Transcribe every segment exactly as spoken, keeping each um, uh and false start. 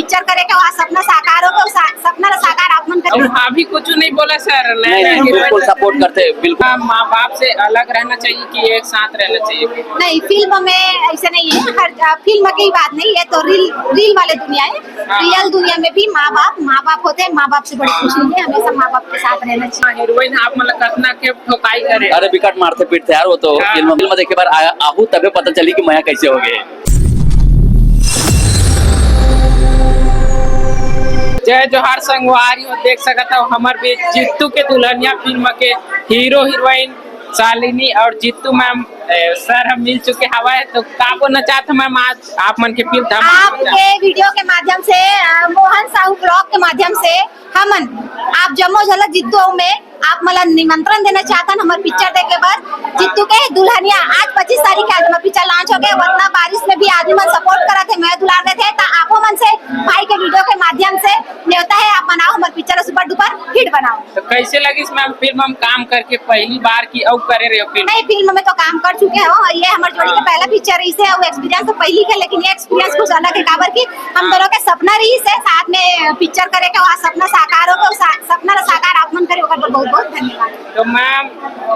Picture करे के वहाँ सपना साकार हो गए, सा-, सपना ला साकार आप मन करे। हम अभी कुछ नहीं बोला सर, नहीं, नहीं, बिल्कुल सपोर्ट करते हैं, बिल्कुल। माँ बाप से अलग रहना चाहिए कि एक साथ रहना चाहिए? नहीं, फिल्म में ऐसे नहीं है, हर अ, फिल्म की बात नहीं है, तो रील, रील वाले दुनिया है। हाँ। रियल दुनिया में भी माँ बाप माँ बाप होते हैं, माँ बाप से बड़ी कुछ नहीं है, हमेशा माँ बाप के साथ रहना चाहिए। हीरोइन आप मतलब कतना के ठोकाई करे? अरे विकट मारथे पीटथे यार, वो तो हाँ। फिल्म, फिल्म देखे बार आ-, आहू तबे पता चली कि मया कैसे हो गए। जय जोहार संगवारी हो, देख सकत हो हमर बीच जित्तू के दुल्हनिया फिल्म के हीरो हीरोइन शालिनी और जित्तू मैम, ए, सर हम मिल चुके हवा है, तो का बोलना चाहते मैम, आज आप मन के फिल्म धमाल आपके वीडियो के माध्यम से, अ, मोहन साहू ब्लॉग के माध्यम से हमन आप जम्मो झलक जित्तू अऊ मैं आप मन ला निमंत्रण देना चाहतन हमर पिक्चर देखे बर। जित्तू के दुल्हनिया आज पच्चीस तारीख के आज हमर पिक्चर लॉन्च हो गए। उतना बारिश में भी आदमी मन सपोर्ट करत हे, मैं दुलार देथे, त आपो मन से भाई के वीडियो के माध्यम से नेवता है, आप बनाओ हमर पिक्चर ला सुपर डुपर हिट बनाओ। तो कैसे लगिस मैम फिल्म में काम करके पहली बार की अउ करे रहे हो फिल्म? नहीं, फिल्म में तो काम कर चुके हो, ये हमर जोड़ी के पहला पिक्चर रहिसे, अउ एक्सपीरियंस तो पहली के, लेकिन ये एक्सपीरियंस कुछ अलग है, काबर कि हम दोनों के सपना रहिसे साथ में पिक्चर करे के, वहाँ सपना साकार हो गए, सा-, सपना ला साकार आप मन करे, ओकर बर बहुत बहुत धन्यवाद। तो मैम,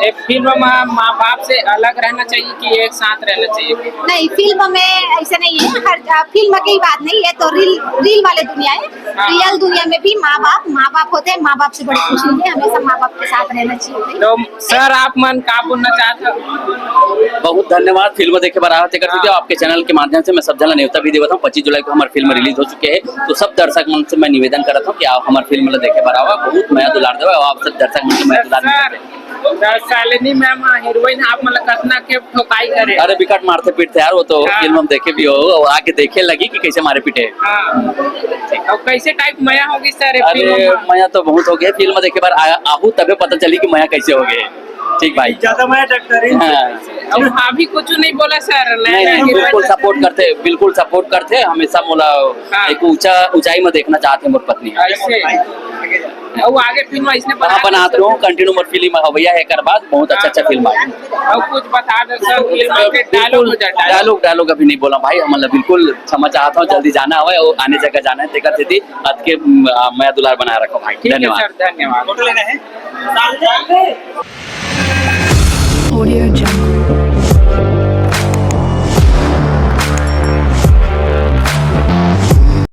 ए फिल्म में माँ बाप से अलग रहना चाहिए कि एक साथ रहना चाहिए? नहीं, फिल्म में ऐसे नहीं है, हर अ, फिल्म की बात नहीं है, तो रील, रील वाले दुनिया है। हाँ। रियल दुनिया में भी माँ बाप माँ बाप होते हैं, माँ बाप से बड़ी कुछ नहीं है, हमेशा माँ बाप के साथ रहना चाहिए। तो सर, आप मन का बोलना चाहते हो? बहुत धन्यवाद। फिल्म देखे बर आवत तेकर सेती आपके चैनल के माध्यम से मैं सब झन ला नेवता भी देवत हूँ। पच्चीस जुलाई को हमर फिल्म रिलीज हो चुके हे, तो सब दर्शक मन से मैं निवेदन करत हूँ कि आप हमर फिल्म ला देखे बर आवा, बहुत मया दुलार देवा, आप सब दर्शक मन से मया दुलार देवा। सर, शालिनी मैम हीरोइन आप मन ला कतना के ठोकाई करे? अरे विकट मारथे पीटथे यार, वो तो हाँ। फिल्म हम देखे भी हो, वो आके देखे लगी कि कैसे मारे पीटे। हाँ। और कैसे टाइप मया होगी सर ये अरे फिल्म में? मया तो बहुत हो गया, फिल्म देखे बर आ-, आहू तबे पता चली कि मया कैसे हो गए। ठीक भाई। ज्यादा मैं डॉक्टर ही हाँ। हम अभी कुछ नहीं बोला सर, नहीं, नहीं, नहीं, बिल्कुल सपोर्ट करते, बिल्कुल सपोर्ट करते, हमेशा मोला हाँ। एक ऊंचा, ऊंचाई में देखना चाहते हैं मोर पत्नी। ऐसे। अउ आगे फिल्म अइसने बना बनात रहूं, कंटिन्यू मोर फिल्म ह भैया, एकर बाद बहुत अच्छा अच्छा फिल्म आए। अउ कुछ बता दे सर, फिल्म के डायलॉग हो जाए, डायलॉग। डायलॉग, डायलॉग अभी नहीं बोला भाई, हम मतलब बिल्कुल क्षमा चाहता हूँ, जल्दी जाना हवे और आने जगह जाना है, तेकर सेती अतके, म, आ, मया दुलार बना रखो भाई। ठीक है धन्यवाद। सर, धन्यवाद। Audio Jungle।